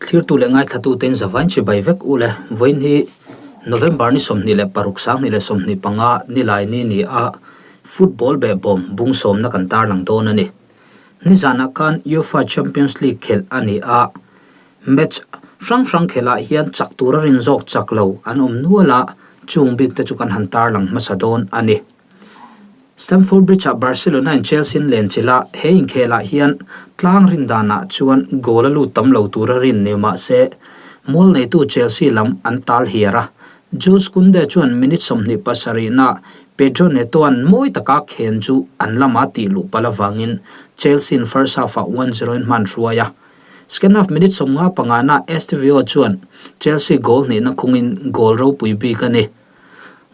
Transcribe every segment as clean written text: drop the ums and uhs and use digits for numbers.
Thlirtu leh ngaithlatute in zavain chibai vek u le. Vawiin hi November ni 26 2025 nilai ni ni a football behbawm bung sawmna kan tarlang dawn a ni. Nizanah khan UEFA Champions League khelh a ni a, match hrang hrang khelhah hian chak tura rin zawk chak lo an awm nual a, chung bik te chu kan han tarlang hmasa dawn a ni. Stamford Bridge-ah Barcelona in Chelsea an len chilh a, he inkhelah hian tlang rin danah chuan goal a lut tam lo tura rin ni mah se, mual neitu Chelsea lam an tal hiar a. Jules Kounde chuan minute 27 nah Pedro Neto-a'n mawi taka khen chu an lama tih luh palh avangin Chelsea in first half-ah 1-0 in hman hruai a. Second half minute 55 nah Estevao chuan Chelsea goal hnihna khungin goal ropui bik a ni.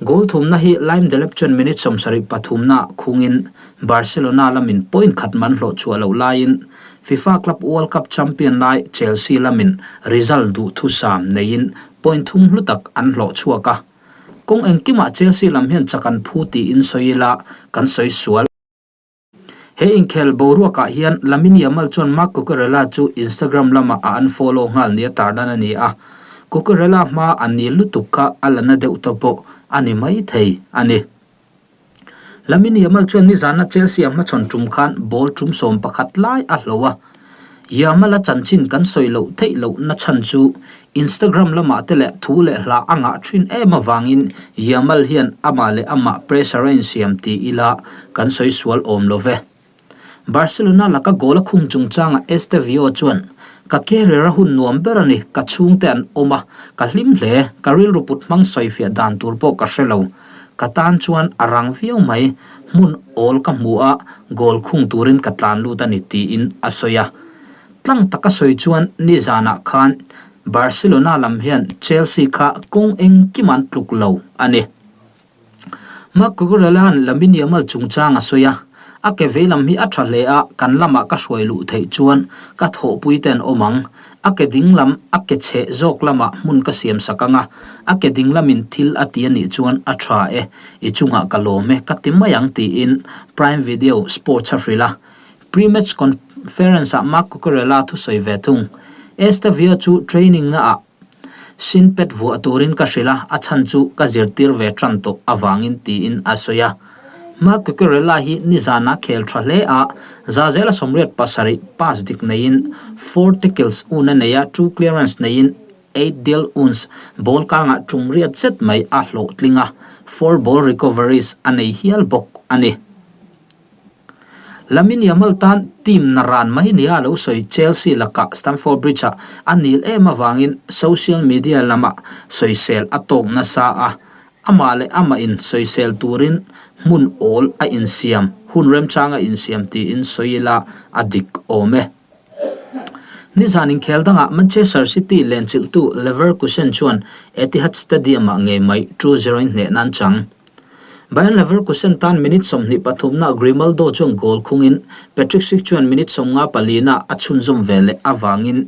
Goal thumna hi Lime Delap chuan minute 73 naah khungin Barcelona lamin point khat man hlawh chhuah loh laiin FIFA Club World Cup champion lai Chelsea lamin result duh thusam neiin point thum hlu tak an hlawh chhuak a. Kawng engkimah Chelsea lam hian chak an phu tiin sawi ila kan sawi sual. He inkhel boruakah hian Lamine Yamal chuan Marc Cucurella chu Instagram lamah a unfollow nghal nia tarlan a ni a, Cucurella hma a ni lutuk kha a la na deuh ta pawh a ni mai thei a ni. Lamine Yamal chuan nizana Chelsea a hmachhawn tum khan ball tum 11 lai a hlo a, Yamal-a chanchin kan sawi loh theih loh na chhan chu Instagram lamah te leh thu leh hla a ngah thin em avangin Yamal hian amah leh amah pressure a insiam ti ila kan sawi sual awm lo ve. Barcelona laka goal a khung chungchangah Estevao chuan, Ka career a hun nuam ber a ni, ka chhungte an awm a, ka hlim hle, ka rilru put hmang sawifiah dan tur pawh ka hre lo. Ka tan chuan a rang viau mai, hmun awl ka hmu a, goal khung turin ka tlan lut a ni tiin a sawi a. Tlang taka sawi chuan nizanah khan Barcelona lam hian Chelsea kha kawng engkim an tluk lo a ni. Marc Cucurella-a'n Lamine Yamal chungchang a sawi a, A ke vei lam hi a tha hle a, kan lamah ka hruai luh theih chuan ka thawhpui te an awm ang. A ke ding lam a ke chheh zawk lamah hmun ka siam sak ang a, a ke ding lamin thil a ti a nih chuan a tha e, i chungah ka lawm e ka ti mai ang tiin Prime Video Sports a hrilh a. Pre-match conference-ah Marc Cucurella thusawi ve thung. Estevao chu training naah Sin pet vuah turin ka hrilh a, a chhan chu ka zirtir ve tan tawh avangin tiin a sawi a. Marc Cucurella hi nizana khel tha hle a, Zazela 87 pass dik neiin four tackles un a nei a, two clearance neiin eight deal uns ball kangah tum riat zet mai a hlawhtling a, four ball recoveries a nei hial bawk a ni. Lamine Yamal tan team na ran mai nia a lo sawi Chelsea lakah Stamford Bridge-ah a nil em avangin social media lamah sawisel a tawk nasa a, amah leh amah in sawisel turin hmun awl a insiam, hun remchang a insiam tiin sawi ila a dik awm e. Nizan inkhel dangah Manchester City lenchilhtu Leverkusen chuan Etihad Stadium-ah ngei mai 2-0 in hneh nan chang. Bayern Leverkusen tan minute 23 nah Grimaldo chuan goal khungin Patrick Schick chuan minute 54 nah a chhunzawm ve leh avangin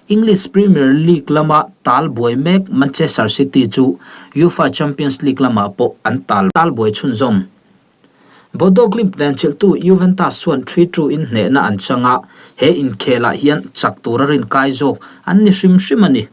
English Premier League lama tal buai mek Manchester City chu UEFA Champions League lamah pawh an tal buai chhunzawm. Bodo Glimt lenchilhtu Juventus chuan 3-2 in hnehna an chang a, he inkhelah hian chak tura rinkai zawk an ni hrim hrim a ni.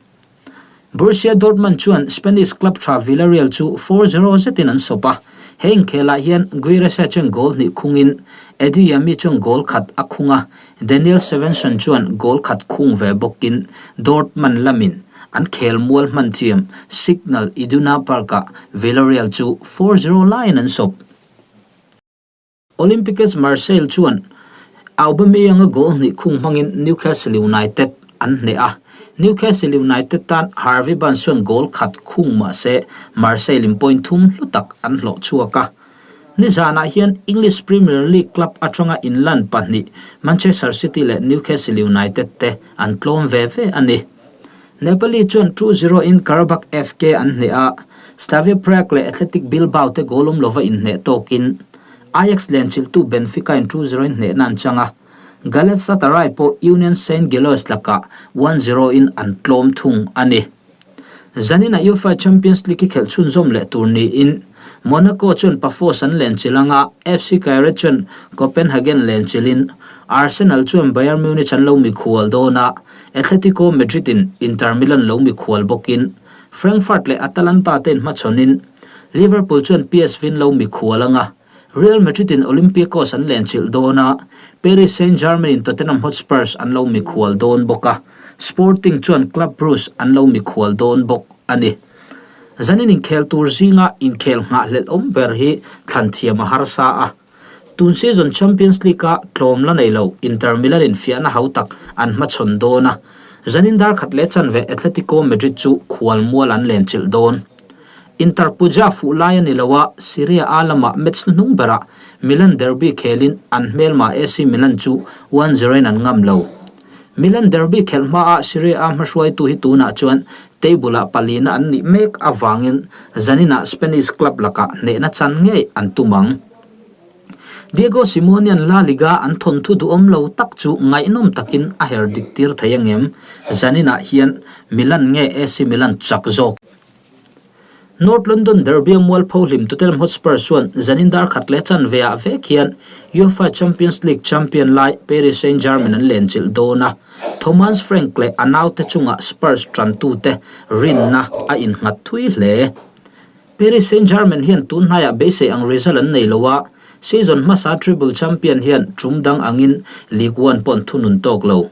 Borussia Dortmund chuan Spanish club tha Villarreal chu 4-0 zetin an sawp a, he inkhelah hian Guirassy chuan goal hnih khungin Adeyemi chuan goal khat a khung a, Daniel Svensson chuan goal khat khung ve bawkin Dortmund lamin an khel mual hman thiam Signal Iduna Park-ah Villarreal chu 4-0 laiin an sawp. Olympiques Marseille chuan Aubameyang-a goal hnih khung hmangin Newcastle United an hneh a, Newcastle United tan Harvey Barnes chuan goal khat khung mah se Marseille in point thum hlu tak an hlawh chhuak a. Nizanah hian English Premier League club atanga inlan pahnih Manchester City leh Newcastle United te an tlawm ve ve a ni. Napoli chuan 2-0 in Qarabag FK an hneh a, Slavia Prague leh Athletic Bilbao te goal awm lova inhneh tawkin Ajax lenchilhtu Benfica in 2-0 in hnehna an chang a, Galatasaray pawh Union Saint-Gilloise lakah 1-0 in an tlawm thung a ni. Zaninah UEFA Champions League khelh chhunzawm leh tur niin Monaco chuan Pafos an lenchilh anga FC Kairat chuan Copenhagen lenchilhin Arsenal chuan Bayern Munich an lo mikhual dawn a, Atletico Madrid in Inter Milan lo mikhual bawkin Frankfurt leh Atalanta te inhmachhawnin Liverpool chuan PSV in lo mikhual anga Real Madrid in Olympiacos an lenchilh dawn a, Paris Saint-Germain in Tottenham Hotspurs an lo mikhual dawn bawk a, Sporting chuan Club Brugge an lo mikhual dawn bawk a ni. Zanin inkhel tur zinga inkhel nghahhlelh awm ber hi thlan thiam a harsa a. Tun season Champions League-a tlawm la nei lo Inter Milan in fiahna hautak an hmachhawn dawn a, zanin dar khat leh chanve Atletico Madrid chu khualmual an lenchilh dawn. Inter puja fuh lai a ni lo a, Serie A lamah match hnuhnung berah Milan derby khelin an hmelma AC Milan chu 1-0 in an ngam lo. Milan derby khelh hmaah Serie A hmahruaitu hi tunah chuan table-ah palina an nih mek avangin zaninah Spanish club lakah hnehna chan ngei an tum ang. Diego Simeone-a'n La Liga an thawnthu duhawm lo tak chu ngaihnawm takin a her dik tir thei angem? Zaninah hian Milan nge AC Milan chak zawk? North London derby-a mualpho hlim Tottenham Hotspur chuan zanin dar khat leh chanve ah vek hian UEFA Champions League champion lai Paris Saint-Germain an lenchilh dawn a, Thomas Frank leh a naute chungah Spurs tantute rinna a innghat thui hle. Paris Saint-Germain hian tun hnaiah beisei ang result an nei lo a, season hmasa treble champion hian tum dang angin Ligue 1 pawh an thunun tawk lo.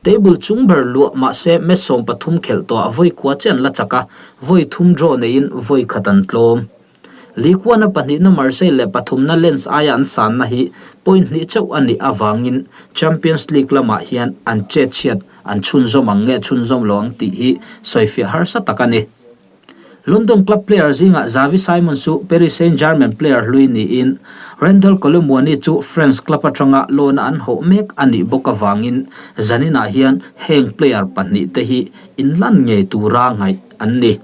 Table chung ber luah mahse match 13 khelh tawhah vawi kua chiah an la chak a, vawi thum draw neiin vawi khat an tlawm. Ligue 1 a pahnihna Marseille leh pathumna Lens aia an sanna hi point hnih chauh a nih avangin Champions League lamah hian an chetchhiat an chhunzawm ang nge chhunzawm lo ang tih hi sawifiah harsa tak a ni. London club player zingah Xavi Simons chu Paris Saint-Germain player hlui niin Randal Kolo Muani chu France club atanga loan-a an hawh mek a nih bawk avangin zaninah hian heng player pahnihte hi inlan ngei tura ngaih an ni.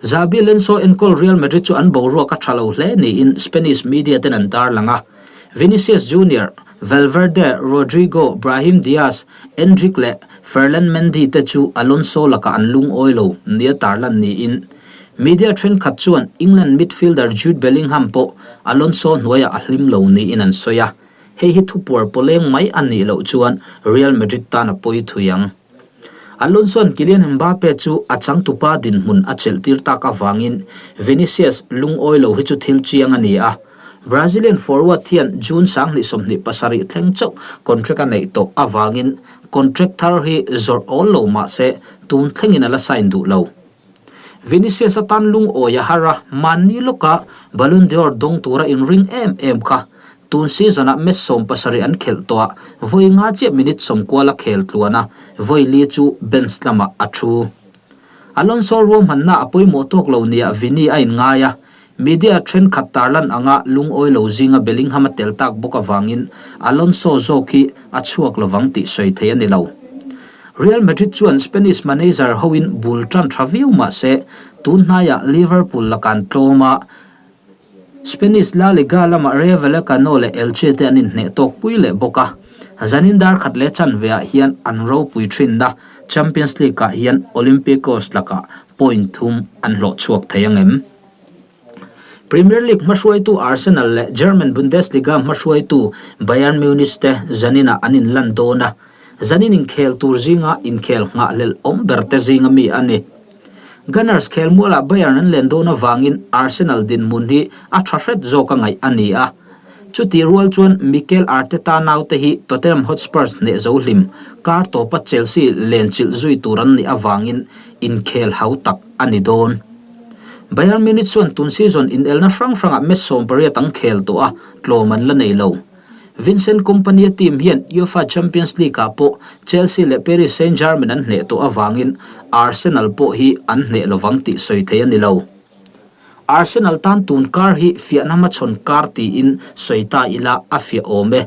Xabi Alonso enkawl Real Madrid chu an boruak a tha lo hle niin Spanish media ten an tarlang a, Vinicius Junior, Valverde, Rodrygo, Brahim Diaz, Endrick leh Ferland Mendy te chu Alonso lakah an lungawi lo nia tarlan niin media thenkhat chuan England midfielder Jude Bellingham pawh Alonso hnuaiah a hlim lo niin an sawi a, hei hi thupuar pawleng mai a nih loh chuan Real Madrid tan a pawi thui ang. Alonso-a'n Kylian Mbappe chu a changtupa dinhmun a chelhtir tak avangin Vinicius lungawi lo hi chu thil chiang a ni a, Brazilian forward hian June 2027 thleng chauh contract a neih tawh avangin contract thar hi zawrh awl lo mah se tun thlengin a la sign duh lo. Vinicius atan lungawi a har a, mahni lawka Ballon d'Or dawng tura inring em em kha tun season-ah match 70 an khelh tawh a, vawi nga chiah minute sawmkual a khel tluan a, vawi li chu bench lamah a thu. Alonso ruahmanna a pawimawh tawk lo nia Vini a inngai a, Media thenkhat tarlan anga lungawi lo zinga Bellingham a tel tak bawk avangin Alonso zawk hi a chhuak lovang tih sawi thei a ni lo. Real Madrid chuan Spanish manager hoin bul tan tha viau mah se tun hnaiah Liverpool lakan tlawm a, Spanish La Liga lamah Rayo Vallecano leh Elche te an inhneh tawk pui leh bawk a. Zanin dar khat leh chanve ah hian an ropui thinna Champions League ah hian Olympiacos lakah point thum an hlawh chhuak thei ang em? Premier League hmahruaitu Arsenal leh German Bundesliga hmahruaitu Bayern Munich te zaninah an inlan dawn a, zanin inkhel tur zinga inkhel nghahhlelh awm ber te zinga mi a ni. Gunners khelmualah Bayern an len dawn avangin Arsenal dinhmun hi a tha hret zawk a ngaih a ni a. Chutih rual chuan Mikel Arteta naute hi Tottenham Hotspurs hneh zo hlim kar tawpa Chelsea lenchilh zui tur an nih avangin inkhel hau tak a ni dawn. Bayern Munich chuan tun season inelna hrang hrangah match 18 an khel tawh a, tlawm an la nei lo. Vincent Kompany-a team hian UEFA Champions League-ah pawh Chelsea leh Paris Saint-Germain an hneh tawh avangin Arsenal pawh hi an hneh lovang tih sawi thei a ni lo. Arsenal tan tun kar hi fiahna hmachhawn kar tiin sawi ta ila a fiah awm e.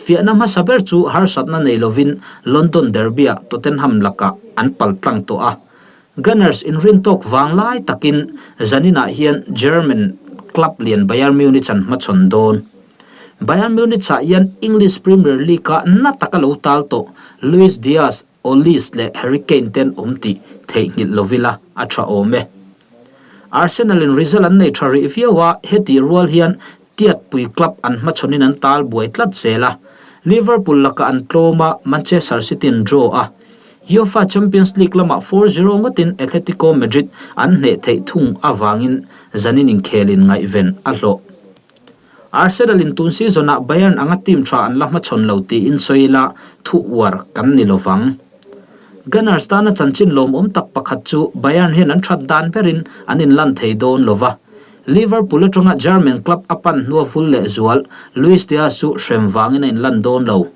Fiahna hmasa ber chu harsatna nei lovin London Derby-ah Tottenham lakah an paltlang tawh a, Gunners inrin tawk vang lai takin zaninah hian German club lian Bayern Munich an hmachhawn dawn. Bayern Munich-ah hian English Premier League-a na taka lo tal tawh Luis Diaz, Olise leh Harry Kane ten awm tih theihnghilh lovila a tha awm e. Arsenal-in result an nei tha rih viau a, hetih rual hian Tiatpui club an hmachhawnin an tal buai tlat zel a, Liverpool lakah an tlawm a, Manchester City an draw a. UEFA Champions League lamah 4-0 ngawtin Atletico Madrid an hneh theih thung avangin zanin inkhelin ngaihven a hlawh. Arsenal in tun season ah Bayern anga team tha an la hmachhawn lo tiin sawi ila thu uar kan ni lovang. Gunners tana chanchin lawmawm tak pakhat chu Bayern hian an that dan berin an inlan thei dawn lova. Liverpool atanga German club a pan hnua vul lehzual Luis Diaz chu hrem vangin a inlan dawn lo.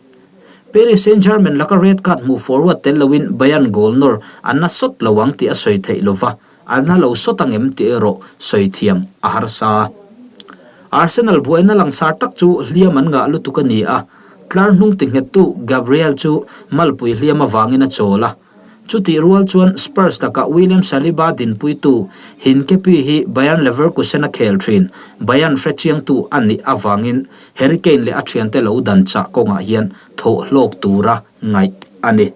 Paris Saint-Germain laka red card hmuh forward tel loin Bayern goal nawr an na sawt lo ang tih a sawi theih lova. A na lo sawt ang em tih erawh sawi thiam a harsa. Arsenal buaina langsar tak chu hliam an ngah lutuk a ni a, tlar hnung ti nghettu Gabriel chu malpui hliam avangin a chawl a. Chutih rual chuan Spurs lakah William Saliba dinpuitu Hincapié hi Bayern Leverkusen a khel thin, Bayern hrechiangtu a nih avangin Harry Kane leh a thiante lo dan chah kawngah hian thawh hlawk tura ngaih a ni.